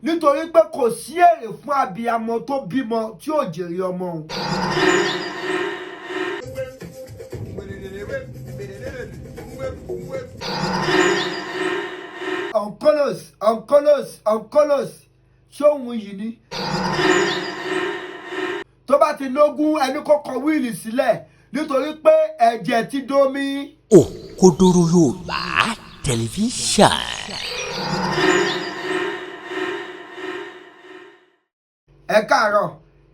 Nítorí pé kò sí èrè fún abiyamọ tó bímọ tí ò jèrè ọmọ o. Onkolos, onkolos, onkolos, ṣóhun yìí ni. Tó bá ti lógún ẹni kó kọ wíìlì sílẹ̀ nítorí pé ẹ̀jẹ̀ ti domi. Òkodoro Yorùbá Tẹlifíṣàn. Ẹ káàárọ̀,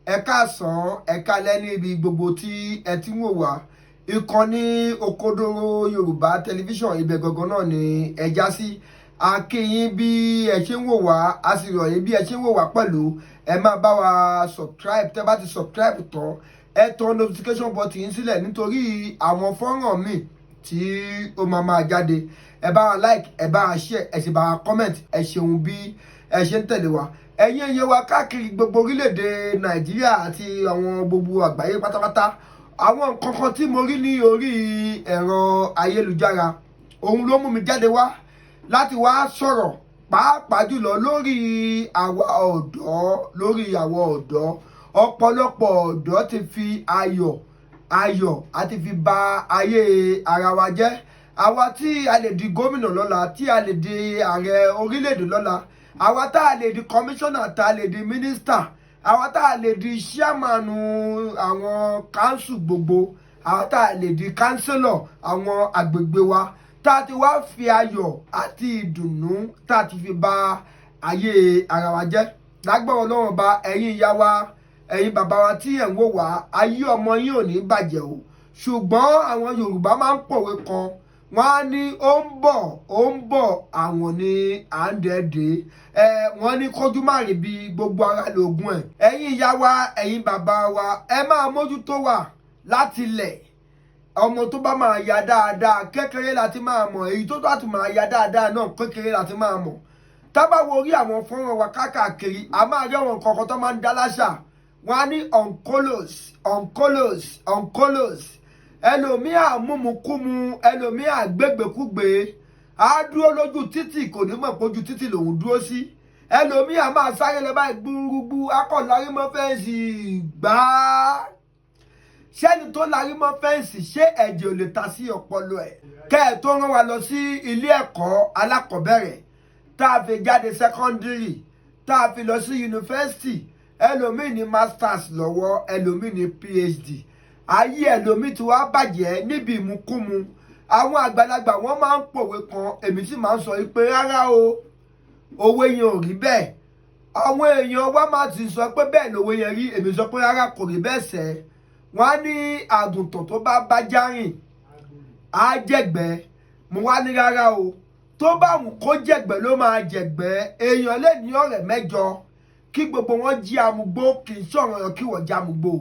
ẹ káàsán, ẹ káalẹ́ níbi gbogbo tí ẹ ti ń wò wá. Ìkànnì Òkodoro Yorùbá Tẹlifíṣàn, ibẹ̀ gangan náà ni ẹ já sí. A kí yín bí ẹ ṣe ń wò wá, a sì rọ̀ yín bí ẹ ṣe ń wò wá pẹ̀lú. Ẹ máa bá wa subscribe. Tẹ́ bá ti subscribe tán, ẹ tan notification button yín sílẹ̀ nítorí àwọn fọ́nrán míì tí ó máa máa jáde. Ẹ bá wa like, ẹ bá wa share, ẹ sì bá wa comment. Ẹ ṣeun bí ẹ ṣe ń tẹ̀lé wa. Ẹ̀yin èèyàn wa káàkiri gbogbo orílẹ̀-èdè Nàìjíríà àti àwọn gbogbo àgbáyé pátápátá, àwọn nǹkan kan tí mo rí ní orí ẹ̀rọ ayélujára, òun ló mú mi jáde wá láti wá sọ̀rọ̀, pàápàá jùlọ lórí àwa ọ̀dọ́, lórí àwa ọ̀dọ́. Ọ̀pọ̀lọpọ̀ ọ̀dọ́ ti fi ayọ̀ ayọ̀ àti fi ba ayé ara wa jẹ́. Àwa tí a lè di gómìnà lọ́la, tí a lè di ààrẹ orílẹ̀-èdè lọ́la, àwa tá a lè di kọmíṣánná, tá a lè di mínísítà, àwa tá a lè di ṣíàmánu àwọn kánsù gbogbo, àwa tá a lè di kánsílọ̀ àwọn àgbègbè wa, tá a ti wá fi ayọ̀ àti ìdùnnú tá a ti fi ba ayé ara wa jẹ́. Lágbára Ọlọ́run ba, ẹ̀yin ìyá wa, ẹ̀yin bàbá wa tí ẹ̀ ń wò wá, ayé ọmọ yín ò ní bàjẹ́ o. Ṣùgbọ́n àwọn Yorùbá máa ń pòwe kan, wọ́n á ní ó ń bọ̀, ó ń bọ̀, àwọn ní à ń dẹ́ẹ̀dẹ́ ẹ. Wọ́n ní kójú má rí bí gbogbo ara lóògùn ẹ̀. Ẹ̀yin ìyá wa, ẹ̀yin bàbá wa, ẹ máa mójútó wa láti lẹ̀. Ọmọ tó bá máa ya dáadáa, kékeré láti máa mọ̀. Èyí tó tó máa ya dáadáa náà, kékeré láti máa mọ̀. Tá bá wo orí àwọn fọ́nrán wa káàkiri, a máa rí àwọn nǹkan kan tó máa ń dá láṣà. Wọ́n á ní onkolos, onkolos, onkolos. Ẹlòmíà múmukúmu, ẹlòmíà gbégbékúgbé, á dúró lójú títì, kò ní mọ̀ pé ojú títì lòún dúró sí. Ẹlòmíà máa sáré lọ báyìí gbúrúgbú, akọ̀lárí mọ́ fẹ́ǹsì gbáà. Ṣẹ́ni tó larí mọ́ fẹ́ǹsì, ṣé ẹ̀jẹ̀ ò lè ta sí ọpọlọ ẹ̀? Kẹ́ ẹ̀ tó rán wa lọ sí ilé ẹ̀kọ́ alákọ̀ọ́bẹ̀rẹ̀, tá a fi jáde sẹ́kọ́ndírì, tá a fi lọ sí yunifásitì, ẹlòmíì ní masters lọ́wọ́, ẹlòmíì ní PhD, ayé ẹlòmíì tí wàá bàjẹ́ níbi ìmukúmu. Àwọn àgbàlagbà wọ́n máa ń pòwe kan, èmi sì máa ń sọ pé rárá o, òwe yẹn ò rí bẹ́ẹ̀. Àwọn èèyàn wa máa ti sọ pé bẹ́ẹ̀ lòwe yẹn rí, èmi sọ pé rárá, kò rí bẹ́ẹ̀ sẹ́. Wọ́n á ní àgùntàn tó bá bájá rìn á jẹ̀gbẹ́. Mo wá ní rárá o, tó bá wù kó jẹ̀gbẹ́ ló máa jẹ̀gbẹ́. Èèyàn lè ní ọ̀rẹ́ mẹ́jọ kí gbogbo wọn jí amugbó, kì í sọ̀rọ̀ yàn kí wọ́n jí amugbó.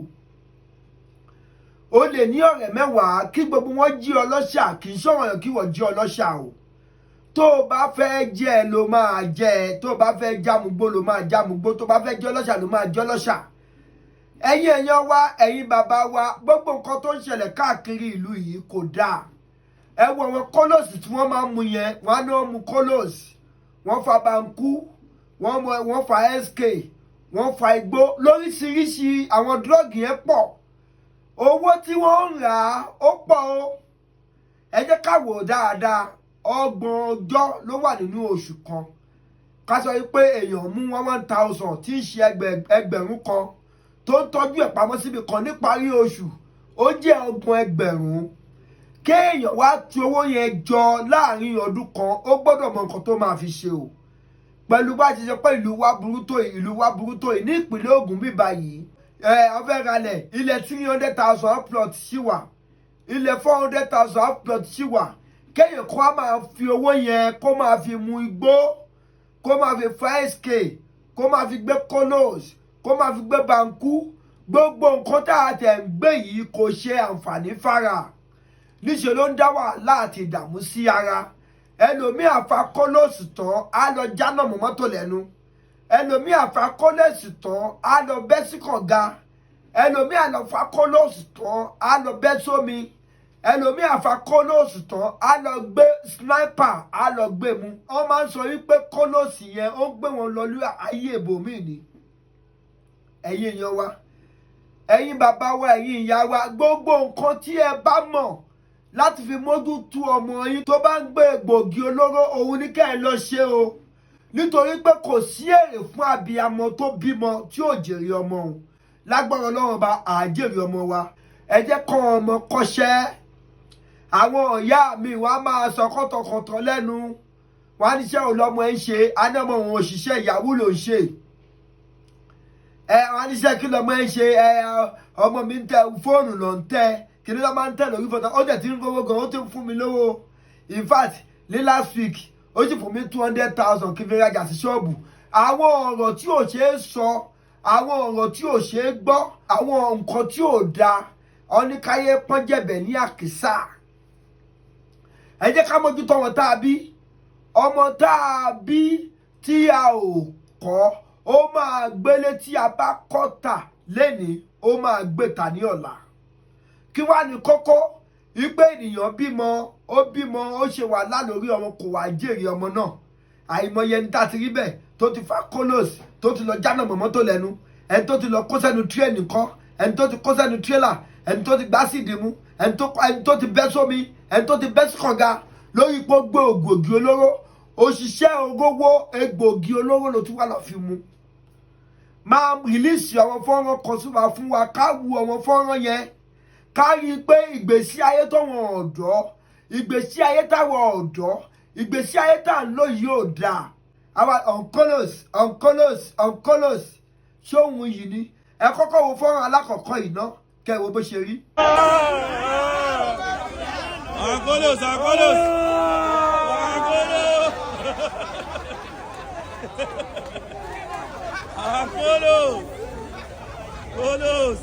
O lè ní ọ̀rẹ́ mẹ́wàá kí gbogbo wọn jí ọlọ́ṣà, kì í sọ̀rọ̀ yàn kí wọ́n jí ọlọ́ṣà o. Tó o bá fẹ́ jẹ́ ló máa jẹ́, tó o bá fẹ́ jámugbó ló máa jámugbó, tó o bá fẹ́ jẹ́ ọlọ́ṣà ló máa jẹ́ ọlọ́ṣà. Ẹ̀yin èèyàn wa, ẹ̀yin bàbá wa, gbogbo nǹkan tó ń ṣẹlẹ̀ káàkiri ìlú yìí kò dáa. Ẹ wo àwọn kólòsì tí wọ́n máa ń mu yẹn, wọ́n á ní wọ́n mu kólòsì, wọ́n fa bankú, wọ́n fa SK, wọ́n fa igbó lóríṣiríṣi. Àwọn dírọ́ọ̀gì yẹn pọ̀, owó tí wọ́n ń rà á ó pọ̀ o. Ẹ jẹ́ ká wò dáadáa. 30 ọjọ́ ló wà nínú oṣù kan. Ká sọ pé èèyàn mú 1,000, tí ń ṣe ẹgbẹ̀rún kan, tó ń tọ́jú ẹ̀ pamọ́ síbi kan, níparí oṣù ó jẹ́ 30,000. Kéèyàn wá tu owó yẹn jọ láàrin ọdún kan, ó gbọ́dọ̀ mọ nǹkan tó máa fi ṣe o. Pẹ̀lú bá ti ṣe pé ìlú wa burú tó yìí, ìlú wa burú tó yìí, ní ìpínlẹ̀ Ògùn bíbá yìí, ẹ wọ́n fẹ́ ralẹ̀, ilẹ̀ 300,000 plot ṣì wà, ilẹ̀ 400,000 plot ṣì wà. Kéèyàn kó a máa fi owó yẹn kó máa fi mu igbó, kó máa fi fa SK, kó máa fi gbé kolos, kó máa fi gbé bankú, gbogbo nǹkan tá a tẹ̀ ń gbé yìí kò ṣe àǹfààní fara, níṣẹ́ ló ń dá wàhálà àti ìdààmú sí ara. Ẹlòmíì àfa kólóòsì tán, á lọ jáná mọ́ mọ́tò lẹ́nu. Ẹlòmíì àfa kólóòsì tán, á lọ bẹ́ sí kànga. Ẹlòmíì àlọ́ fa kólóòsì tán, á lọ bẹ́ sómi. Ẹlòmíì àfa kólóòsì tán, á lọ gbé sniper, á lọ gbé mu. Wọ́n máa ń sọ wípé kólóòsì yẹn, ó ń gbé wọn lọ lú ayé ibòmíì ni. Ẹ̀yin èèyàn wa, ẹ̀yin bàbá wa, ẹ̀yin ìyá wa, gbogbo nǹkan tí ẹ bá mọ̀ láti fi mójútó ọmọ yín tó bá ń gbé egbògi olóró, òun ní kẹ́ ẹ lọ ṣe o, nítorí pé kò sí èrè fún abiyamọ tó bímọ tí ò jèrè ọmọ òun. Lágbára Ọlọ́run bá àjèrè ọmọ wa. Ẹ jẹ́ kọ́ ọmọ kọ́ṣẹ́. Àwọn ìyá mi wàá máa sọ kọ́tọ̀kọ̀tọ̀ lẹ́nu wọ́n á níṣẹ́ òun lọ́mọ ẹ̀ ń ṣe, á ní ọmọ òun òṣìṣẹ́ ìyàwó ló ń ṣe. Ẹ wọ́n á níṣẹ́ kí lọ́mọ ẹ̀ ń ṣe? Ẹ ọmọ mi ń tẹ fóònù, ló ń tẹ kí ni lọ́ máa ń tẹ lórí fóònù. Ó dẹ̀ ti ń rówó gan, ó ti ń fún mi lówó. In fact, ní last week, ó sì fún mi 200,000 kí n fi rajà sí ṣọ́ọ̀bù. Àwọn ọ̀rọ̀ tí ò ṣe é sọ, àwọn ọ̀rọ̀ tí ò ṣe é gbọ́, àwọn nǹkan tí ò dáa ọ́nìkáyé pọ́njẹ̀bẹ̀ ní àkísà. Ẹ jẹ́ ká mójútó wọn tá a bí. Ọmọ tá a bí tí a ò kọ́, ó máa gbélé tí a bá kọ́ tà lẹ́ni, ó máa gbé tà ní ọ̀la. Kí wàá ní kókó wípé ènìyàn bímọ, ó bímọ, ó ṣe wàhálà lórí ọmọ, kò wá jèrè ọmọ náà? Àìmọye ẹni tá a ti rí bẹ́ẹ̀ tó ti fa kólòs, tó ti lọ jánà mọ̀mọ́ tó lẹ́nu, ẹni tó ti lọ kó sẹ́nu tírẹ̀nì kan, ẹni tó ti kó sẹ́nu tírélà, ẹni tó ti gbá sídìí mú, ẹni tó ti bẹ́ sómi, ẹni tó ti bẹ́ sí kànga lórí ipò gbé ògbògi olóró. Òṣìṣẹ́ ogówó egbògi olóró ló tún wà lọ́ọ́ fi mu. Máa release àwọn fọ́nrán kan sí wa fún wa, ká wu àwọn fọ́nrán yẹn, ká rí i pé ìgbésí ayé táwọn ọ̀dọ́, ìgbésí ayé táwọn ọ̀dọ́, ìgbésí ayé tá à ń lò yìí ò dáa. Àwa onkolos, onkolos, onkolos, ṣé òun yìí ni? Ẹ kọ́kọ́ wo fọ́nrán alákọ̀ọ́kọ́ yìí ná, kẹ́ ẹ wo bó ṣe rí. Ankolos, Ankolos! Ankolos! Ankolos! Kolos!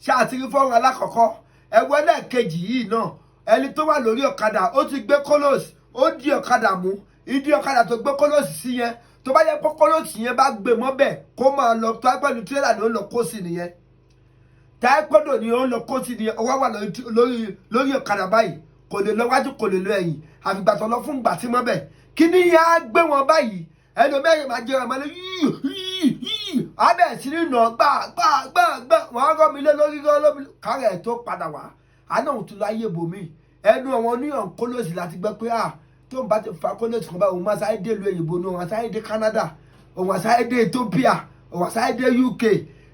Ṣé àti rí fọ́nrán alákọ̀ọ́kọ́? Ẹ̀wọ́ ẹlẹ́ẹ̀kejì yìí náà, ẹni tó wà lórí ọ̀kadà, ó ti gbé kólòsì, ó di ọ̀kadà mú. Ìdí ọ̀kadà tó gbé kólòsì sí yẹn, tó bá yẹ kó kólòsì yẹn bá gbé mọ́bẹ̀ kó máa lọ, tó pẹ̀lú tírélà ni ó lọ kó sí nìyẹn, táìpọ́dọ̀ ni ó lọ kó sí nìyẹn. Ọwọ́ wà lórí ọ̀kadà báyìí, kò lè lọ wájú, kò lè lọ ẹ̀yìn, àfìgbà tó lọ fún ìgbà tí mọ́bẹ̀ kí ni yẹn á gbé wọn báyìí. Ẹlòmíràn máa jẹrọ máa lé yíì yíì yíì, abẹ́ sí ní nà gbà gbà gbà gbà, wọ́n á rọ́ mi lé lórí, rọ́ lómi kárẹ̀ ẹ̀ tó padà wá àná òun tún láyé bòmí. Ẹnu àwọn oníyàn kólóòsì láti gbọ́ pé à tó ń bá ti fa kólóòsì kan báyìí, òun máa sáré dé ìlú òyìnbó ní, òun á sáré dé Canada, òun á sáré dé Ethiopia, òun á sáré dé UK.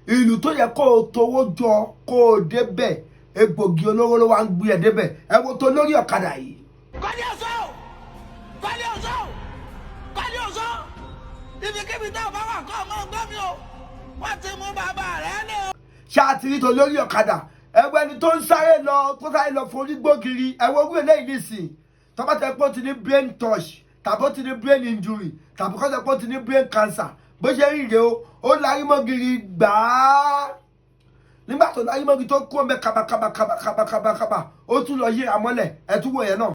Ìlú tó yẹ kó o towó jọ kó o débẹ̀, egbògi olóró ló wá ń gbé ẹ débẹ̀. Ẹ wo tó lórí ọ̀kadà yìí. Kọ́lé ọ̀ṣọ́, kọ́lé ọ̀ṣọ́, kọ́lé ọ̀ṣọ́, ibikíbi tá a bá wà, kọ́ ọmọ ọgbọ́n mi o, wọ́n ti mú bàbá rẹ̀ lé o. Ṣáàtìrí tó lórí ọ̀kadà? Ẹwọ́ ẹni tó ń sáré lọ, tó sáré lọ forí gbógiri. Ẹwọ́ orí eléyìí nìsín, tọ́ba tẹ pé ó ti ní brain touch, tàbí ó ti ní brain injury, tàbí kọ́ tẹ pé ó ti ní brain cancer, bó ṣe rí rèé o. Ó larí mọ́gìrì gbàá. Nígbà tó larí mọ́gìrì tó kú ọmọ kabakaba kabakaba kabakaba, ó tún lọ yíra mọ́lẹ̀. Ẹ tún wò yẹn náà.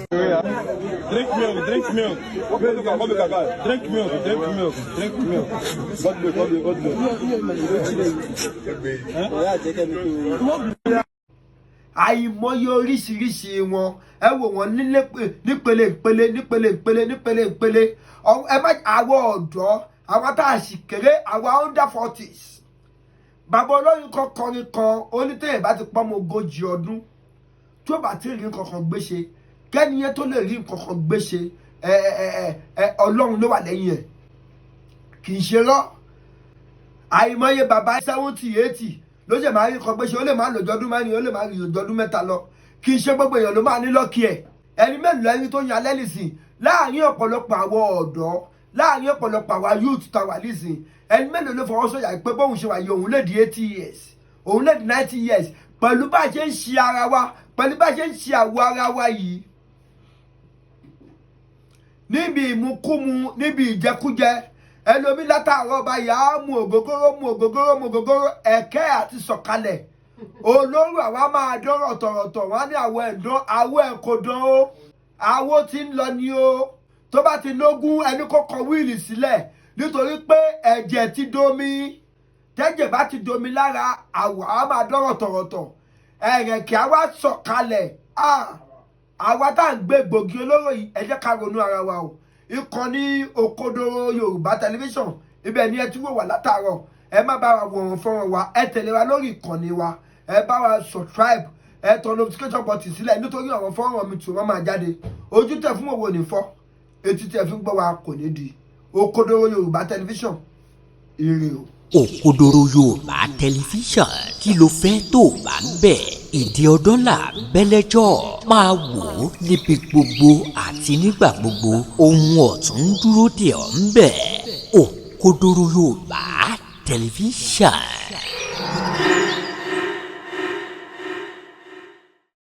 Drink milk, drink milk. Drink milk, drink milk, drink milk. God milk, God milk, God milk. Àìmọye oríṣiríṣi wọn, ẹ wò wọn nípele ìpele, nípele ìpele, nípele ìpele. Ẹ má àwọn ọ̀dọ́, àwọn tá a sì kéré, àwa under 40s. Bàbá olórin kan kọrin kan, onítẹ̀yìn bá ti pọ́nmọ 40 ọdún, tí ó bá ti rí nǹkan kan gbé ṣe, kẹ́niyẹn tó lè rí nǹkan kan gbé ṣe, ẹ ẹ ẹ ẹ Ọlọ́run ló wà lẹ́yìn ẹ̀, kì í ṣe rọ́. Àìmọye bàbá 70, 80 ló ṣe máa rí nǹkan gbé ṣe. Ó lè máa lò jọdún 4, ó lè máa lò jọdún 3 lọ. Kì í ṣe gbogbo èèyàn ló máa ní luck ẹ̀. Ẹni mélòó ẹni tó yan alẹ́ nìsín láàrin ọ̀pọ̀lọpọ̀ àwọn ọ̀dọ́, láàrin ọ̀pọ̀lọpọ̀ àwa youth tá wà nísìn? Ẹni mélòó ló fọwọ́ sọ̀yà pé bóun ṣe wà yìí, òun lè di 80 years, òun lè di 90 years, pẹ̀lú bá a ṣe ń ṣe ara wa, pẹ̀lú bá a ṣe ń ṣe àwọ̀ ara wa yìí, níbi ìmukúmu, níbi ìjẹkújẹ? Ẹlòmí látàárọ̀ báyìí á mu ògógóró, mu ògógóró, mu ògógóró, ẹ̀kẹ́ àti sọ̀kalẹ̀ olóró. Àwa máa dọ́rọ̀ tọ̀rọ̀tọ̀, wọ́n á ní àwọ̀ ẹ̀dán, àwọ̀ ẹ̀ kò dán o. Àwo ti ń lọ ni o. Tó bá ti lógún, ẹni kó kọ will sílẹ̀, nítorí pé ẹ̀jẹ̀ ti domi. Tẹ́jẹ̀ bá ti domi lára, àwọ̀ á máa dọ́rọ̀ tọ̀rọ̀tọ̀, ẹ̀rẹ̀kẹ́ á wá sọ̀kalẹ̀. Àwa tá à ń gbé gbòógì olóró yìí, ẹ jẹ́ ká ronú ara wa o. Ìkànnì Òkodoro Yorùbá Tẹlifíṣàn, ibẹ̀ ni ẹ ti wò wá látàárọ̀. Ẹ má bá wa wòrán fọ́nrán wa, ẹ tẹ̀lé wa lórí ìkànnì wa, ẹ bá wa subscribe, ẹ tọ notification button sílẹ̀, nítorí àwọn fọ́nrán mi tù wọ́n máa jáde. Ojú tẹ̀ fún òwò ní fọ́, etí tẹ̀ fi ń gbọ́ wa kò ní di. Òkodoro Yorùbá Tẹlifíṣàn, ire o. Òkodoro Yorùbá Tẹlifíṣàn, kí ló fẹ́ tó bá ń bẹ̀? Ìdí ọdún là bẹ́lẹ́jọ́ máa wò ó níbi gbogbo àti nígbà gbogbo. Ohun ọ̀tún ń dúró dè ọ́ ń bẹ̀. Òkodoro Yorùbá Tẹlifíṣàn.